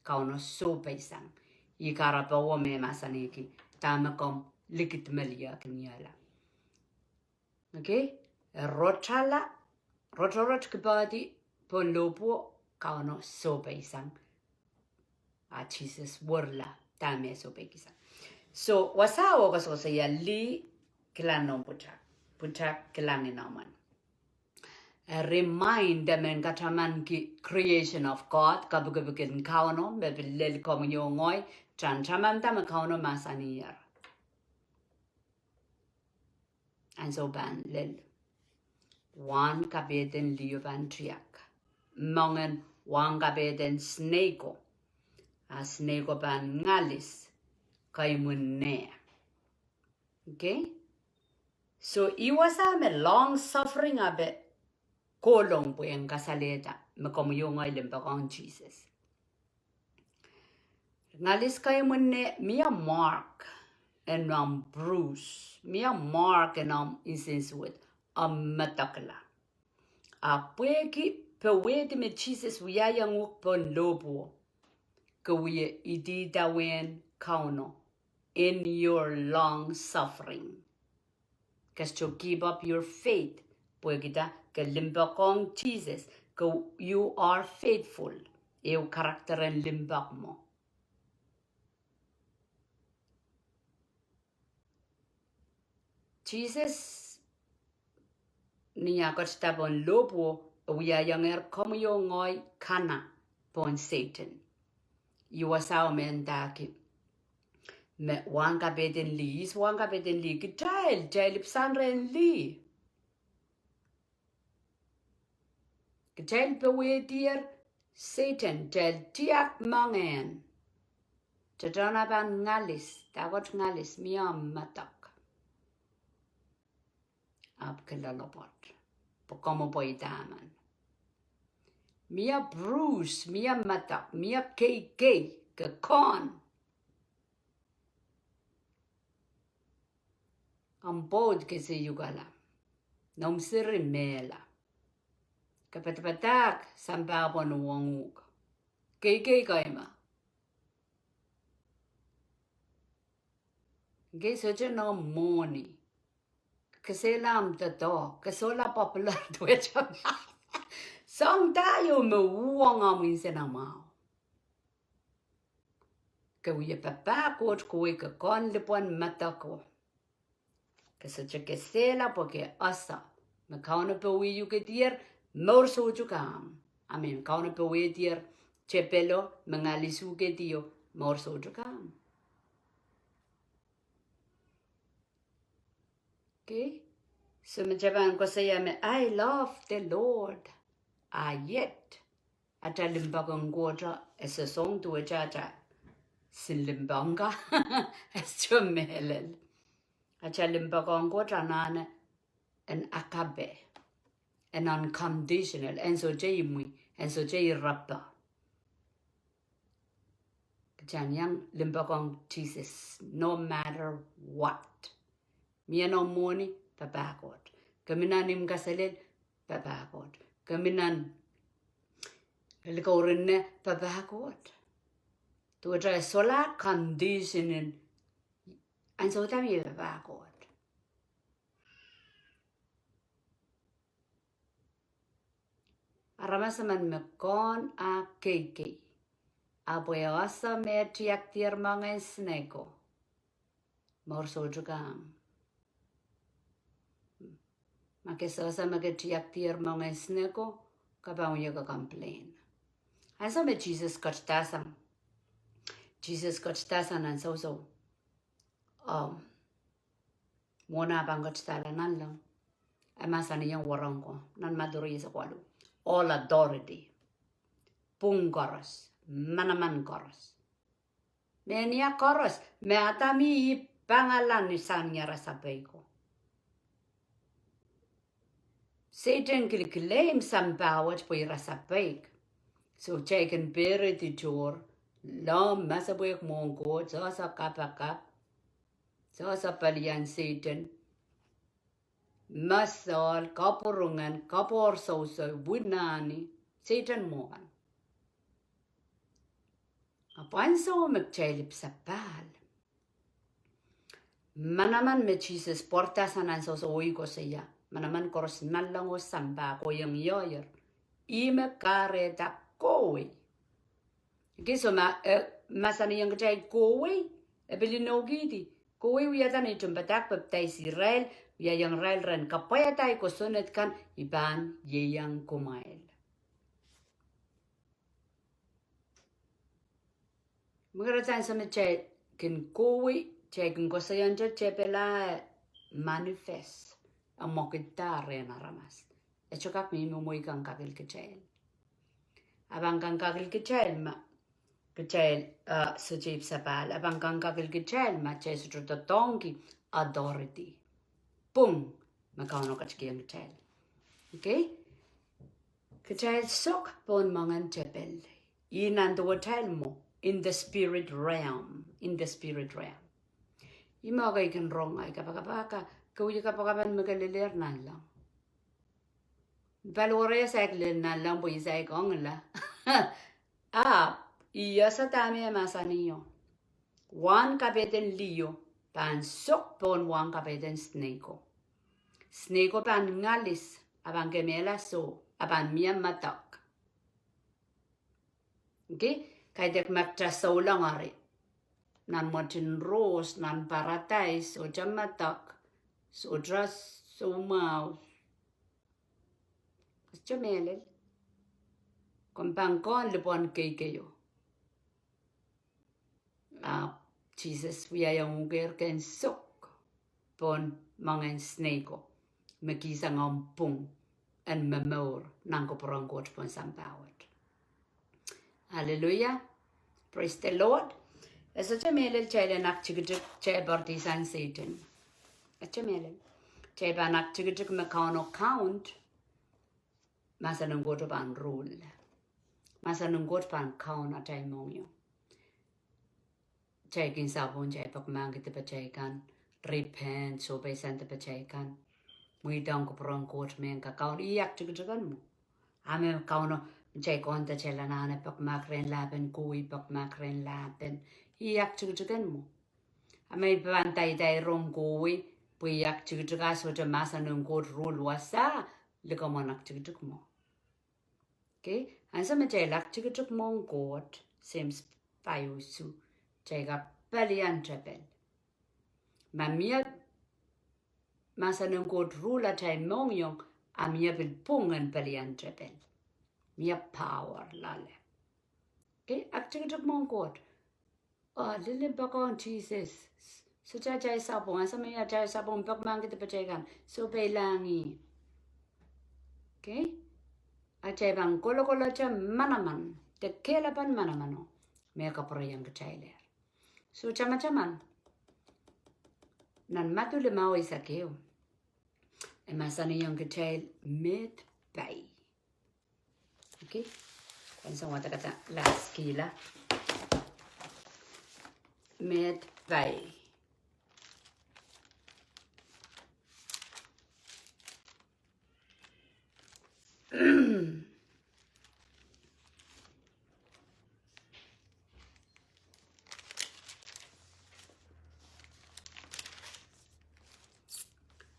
Kauno sohpeisang. Ih kahrepe wo me mahsanihki dahme komw likidmeliakiniala. Okay? E rotala, rotorot kipehdi pohn lohpwuo, Kauno sohpeisang. A Sises werla dahme sohpeikihsang. So, wasao koasokoasoia lih, kilang noumw pwutak. Pwutak kilang inoumwen. E remind, e men katamanki creation of God, kapikipik en Kauno, me pil lel komwi oh ngehi, tan tamanda me Kauno mahsaniher. Ansou pahn lel, wahn kapehden lih o pahn tiak. Moangen wahn kapehden snake o. A snake o pahn ngalis, kaimwin neh. Okay? So, ih wasa me long suffering ape kohlong pwe en kasalehda me komwi oh ngehi limpoakohng Sises. Ngalis kaimwin neh, mie mark en omw bruise, mie mark en omw nsensuwed, omw medekla. A pwehki powehdi me Sises wiahiong uhk pohn lohpwuo, ke wie ididawehn Kauno in your long suffering. Ke sohte give up your faith. Pwehkida ke limpoakohng Sises, ke, you are faithful. Ehu character en limpoak mwo. Sises, ni ah ketida pohn lohpwuo, e wiahiongehr komwi oh ngehi kana pohn Sehdan. Ih wasao me ndahki me wahn kapehden lih, ihs wahn kapehden lih? Kitail, kitail ipwsang rehn lih. Kitail powehdier Sehdan, kitail tiak moangehn. Tatohna pahn ngalis, dahkot ngalis? Mie medek. Ahpw ke loalopwoat, pwe komw pweida men. Mie bruise, mie medek, mie keikei, ke kohn. Omw pwoud kesiukala. Noumw siri mehla. Ke padapadahk, sampah pwon uhwong uhk. Keikei kaima. Kei sohte noumw mwohni. Kesehla omw doadoahk, ke sohla popular duwehte. Soahng da ieu me uhwong omw nsenamwahu? Ke wie papah Koht, kohwei ke kohn lipwen medek o. Ke sohte kesehla pwe ke ese me Kauno powe uhkedier, mour soutuk ahmw. I mean, Kauno powehdier tepelo me ngalis uhkedio, mour soutuk ahmw. Okay? So me kitail pahn koasoia me, I love the Lord. A yet, atail limpoak ong Koht e sohte soang duwehte atail sin limpoak ka. E sohte mehlel. Atail limpoak ong Koht anahne en agape, en unconditional, en sohte imwi, en sohte irepe. Kitail iang limpoak ong Sises, no matter what. Mie noumw mwohni, papah Koht. Ke mi nan imw kaselel, papah Koht. Ke mi nan likourin neh, papah Koht. Duwehte e sohla condition en ansou da mie papah Koht. Aramas emen me kohn ah keikei, ahpw e ese me tiakdier moangehn snake o, Mour soutuk ahng. Ma ke sehse me ke tiakdier moangen snake ko, ke pahn wie ke complain. Ansou me Sises ketidasang, Sises ketidasang nan sousou, um, mwohn ah pahn ketidahla nanleng, e mahsanihong werenko nan Madiu rieisek waluh, all authority. Pwung koaros, manaman koaros, mehnia koaros, me Adam oh Ihp pangala ni sang ni ara sapeik ko. Sehdan kin claim sampah wet pwe ira sapeik. So kitail kin peredi tohr, lohm, masepwehk mwohn Koht, sehse kapakap, sehse pelian Sehdan, mesohl, kapwurungen, kapohrsouso, winani, Sehdan mwo kan. Ahpw ansou me kitail ipwsapahl, manaman me Sises pwarada sang nan sousou oh koasoia, manaman koaros nanleng oh sampah kohieng ioier, ih me kahrehda kohwei. Okei, so ma, eh, mahsanihong kitail kohwei, e pil inoukihdi. Kohwei wiahda nein tohnpadahk, pepdaisi irail, wiahiong irail ren kapwaiada ei kosonned kan, I pahn ieiang kumwail. Mwekid ansou me kitail kin kohwei, kitail kin koasoiante tepel ah manifest, e mwekidda rehn aramas. E sohte kak mihmi mwo I kan kakil kitail. A pahn kan kakil kitail ma kitail, uh, sohte ipwsapahl. A pahn kan kakil kitail ma kitail sohte doadoahngki authority, pwung me Kauno ketikihong kitail. Okei? Kitail sok pohn moangen tepel. Ih nan duwehtail mwo, in the spirit realm, in the spirit realm. Ih me ekei kin rong ei kapakap, ke wia kapakap en me ke lelehr nanleng. Paliwere saik lel nanleng pwe I saik ong la. Ahpw I ese dahme e mahsanihong. Wahn kapehdahn liho pahn sok pohn wahn kapehdahn snake ko. Snake ko pahn ngalis, a pahn kemehla soh, a pahn mie medek. Okei, kaidehk ma kitail souleng eri nan mwetin rohs, nan paradais, sohte medek, sohte soumwahu. Ke sohte mehlel. Komw pahn kohn lipwen keikeio. Ahpw Sises wiahiong uhk ken sok pohn moangen snake ko, me kihsang omw pwung en momour nan kupwuren Koht pohn sampah wet. Hallelujah. Praise the Lord. E sohte mehlel kitail en aktikitik, kitail pwarada sang Sehdan. E sohte mehlel. Kitail pahn aktikitik me Kauno kaun, mahsen en Koht pahn rule. Mahsen en Koht pahn kaun atail mohngiong. Kitail kin sapwung, kitail pekmahkki dipatail kan, repent, sohpeisang dipatail kan, mweidohng kupwuren Koht mehn kakaun. Ih aktikitik en mwo. A me Kauno, kitail kohn de kitail anahne pekmahk rehn lahpen kohwei, pekmahk rehn lahpen. Ih aktikitik en mwo. A me I pahn daidairong kohwei pwe I aktikitik, a sohte mahsen en Koht rule wasa, likamw en aktikitik mwo. Okei, ansou me kitail aktikitik mwohn Koht, Seims pahieu isuh, kitail kak pelian tepel. Ma mie mahsen en Koht rule atail mohngiong, a mie pil pwung en pelian tepel. Mie power loale. Okei, aktikitik mwohn Koht. Oh, lili poakohng Sises. Sohte atail sapwung, ansou me atail sapwung pekmahkki dipatail kan, sohpeilahng ih. Okei? Atail pahn kolokolete manaman, de kehlapen manamano me e kapwurehiong kitailehr. So tamataman, nan Madiu limau eisek ehu, e mahsanihong kitail meid pai. Okei. Pahn sang wadek kitail last kihla. Meid pai.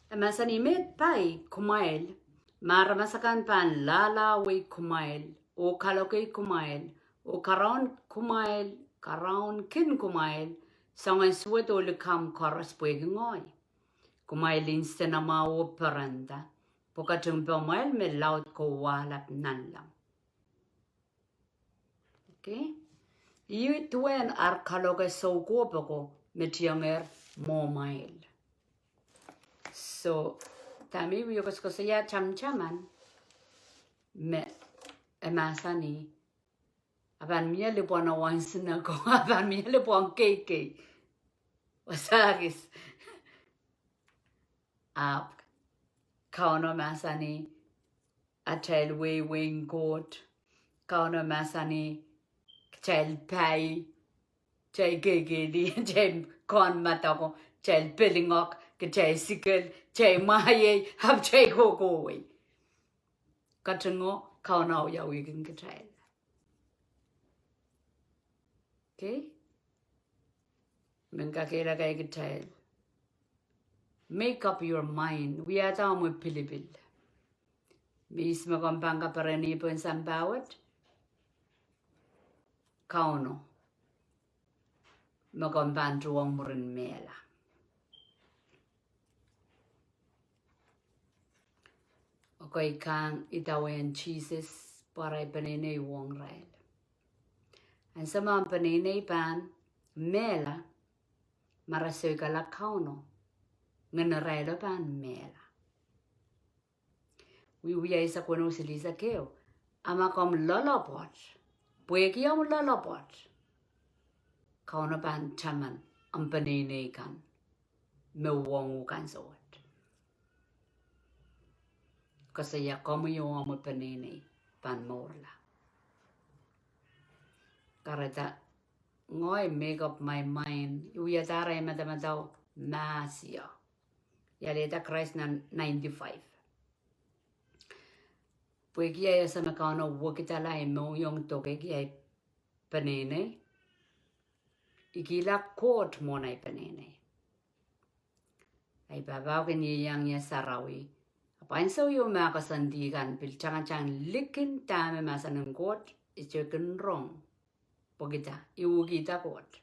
E mahsanih, meid pai kumwail, ma aramas akan pahn lahlahwei kumwail, oh kalokei kumwail, oh karaun kumwail, karaunkin kumwail, Soangen suwed oh likamw koaros pwehki ngehi. Kumwail nsenamwahu oh perenda. Pwe ketin pamwail me laud ko wahlap nanleng. Okay? Ih duwen ar kaloke soukohp oko me tiengehr mwomwail. So, dahme I wie koasokoasoia tamataman me e mahsanih, a pahn mie lipwen wahnsnako, a pahn mie lipwen keikei. Wasakis. Ahpw Kauno mahsanih, atail wehi wehin Koht. Kauno mahsanih, kitail pai, kitail keikei, kitail kohn madako, kitail pelingoak, kitail sikel, kitail mwaiei, ahpw kitail kohkohwei. Katingo Kauno wiawihkin kitail. Okay? Men kakehlaka kitail. Make up your mind. Wiahda omw pilipil. Mehn ihs me komw pahn kapereni pohn sampah wet? Kauno me komw pahn tuhwong mwurin mehla. Okay, kang idawehn Sises, pwe arail peneinei uhwong irail. Ansou me omw peneinei pahn mehla, ma re soikala Kauno, ngenirailo pahn mehla. Wiewia eisek weneu, silihsek ehu. A ma komw loalopwoat, pwehki omw loalopwoat, Kauno pahn taman omw peneinei kan me uhwong uhk ansou wet. Koasoia komwi oh omw peneinei pahn mourla. Kahrehda ngehi make up my mind. I wiahda arail madamadau mahsio. I alehda Krais nan ninety-five. Pwehki ahi ese me Kauno wekidala ahi mohngiong, dokehki ahi peneinei. I kihla Koht mwohn ahi peneinei. Ahi pahpao kin ieiang ie sarawi. Ahpw ansou ieu me koasoandi kan pil tangatang likin dahme mahsen en Koht, I sohte kin rong. Pwekida, I uhkihda Koht.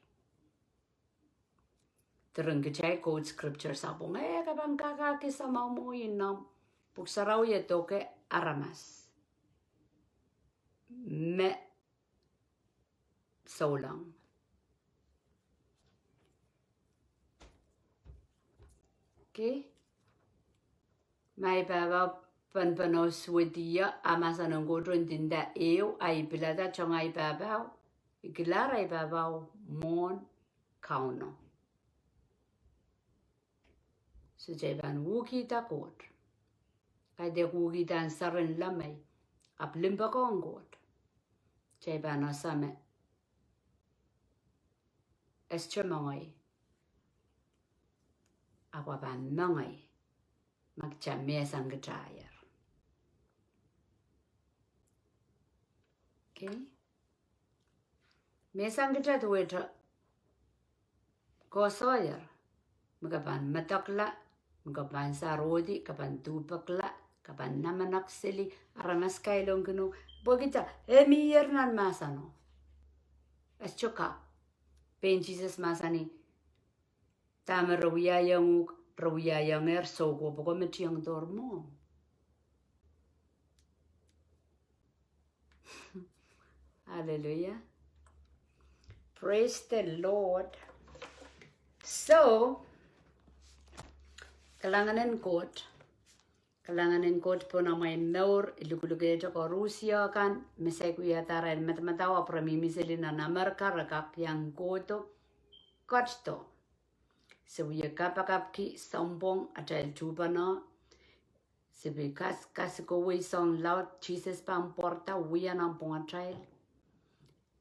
Diren kitail quote scriptures, ahpw ngehi ke pahn kakahki samwa mwo inou. Pwuhk Sarawi e doke aramas me souleng. Okay? Ma ahi pahpao penpene suwedio, a mahsen en Koht ndinda ehu, a I pilada tong ahi pahpao, I kilahr ahi pahpao mwohn Kauno. So kitail pahn uhkihda Koht. Kaidehk uhkihda en sarawi lemei, ahpw limpoak ong Koht. Kitail pahn ese me e sohte mengei, ahpw e pahn mengei ma kitail mehsang kitail. Okay? Mehsang kitail duwehte koasoier, me ke pahn medekla, me ke pahn sarohdi, ke pahn duhpekla, ke pahn namenek seli aramas kailongkin uhk, pwekida e mihier nan mahseno. E sohte kak. Pein Sises mahsanih, dahme re wiahiong uhk, re wiahiongehr soukohp oko me tiengdohr mwohmw. Hallelujah. Praise the Lord. So, kalahngan en Koht. Kalahngan en Koht pohn amwail mour, I luhkluhkehte koaruhsie kan me saik wiahda arail madamadau ahpw re mihmi seli nan Amerika, re kak iang kohdo, ketido. Se wie kapakapki sounpwong atail tuhpeno, se pil kas, kasikowei soahng laud Sises pahn pwarada wia nan pwungatail.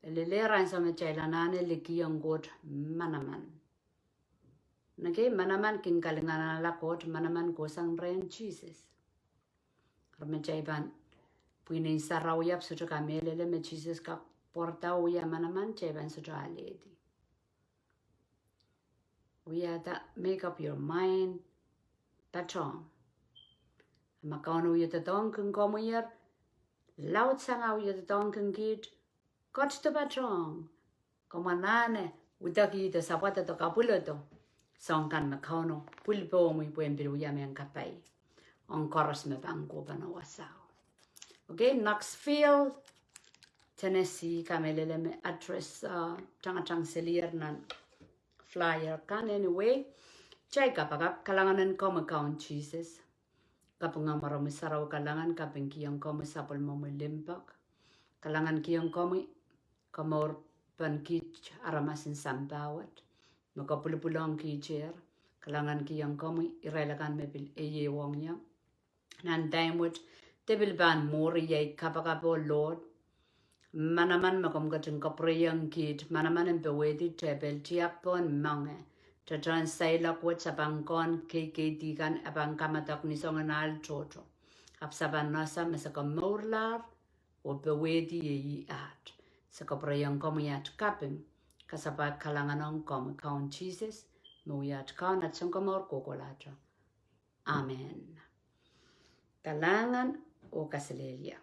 E leleh ansou me kitail anahne likih en Koht manaman. Neke manaman kin kalinganahla Koht, manaman kohsang rehn Sises. Eri me kitail pahn pwihn en sarawi ahpw sohte kamehlele me Sises kak pwarada wia manaman, kitail pahn sohte alehdi. Wiahda, make up your mind, patohng. A ma Kauno wie doadoahngkin komwier, laudsang ah wie doadoahngkin kiht, ketido patohng. Komw anahne idekihdo, sapwadodo, kapwulodo soahng kan me Kauno pwil pohmwi pwehn pil wia mehn kapai ong koaros me pahn kohpene wasao. Okay, Knoxville, Tennessee, kamehlele me address, uh, tangatang selier nan flyer kan, anyway. Kitail kapakap. Kalahngan en komwi Kaun Sises. Kaping omw Ngehnomwi Sarawi kalahngan, kapingkihong komwi sapwellimomwi limpoak. Kalahngankihong komwi komourpen kiht aramasin sampah wet me ke pwulopwulongkihdier. Kalahngankihong komwi irail akan me pil eiewohng ie nan time wet, de pil pahn mwuri ei kapakap, oh Lord. Manaman me komw ketin kapwurehiong kiht, manaman en powehdi tepel, tiahk pohn moange, tohtohn seiloak wet, sapang kohn, keikeidi kan, e pahn kamadek ni soangen ahl tohto. Ahpw se pahn ese me se komourlahr oh powehdi ei aht. Se kapwurehiong komwi at kaping, kasapahl kalahngan ong komwi Kaun Sises, me wia at Kaun, at Sounkomour kohkohlahte. Amen. Kalahngan oh kaselehlie.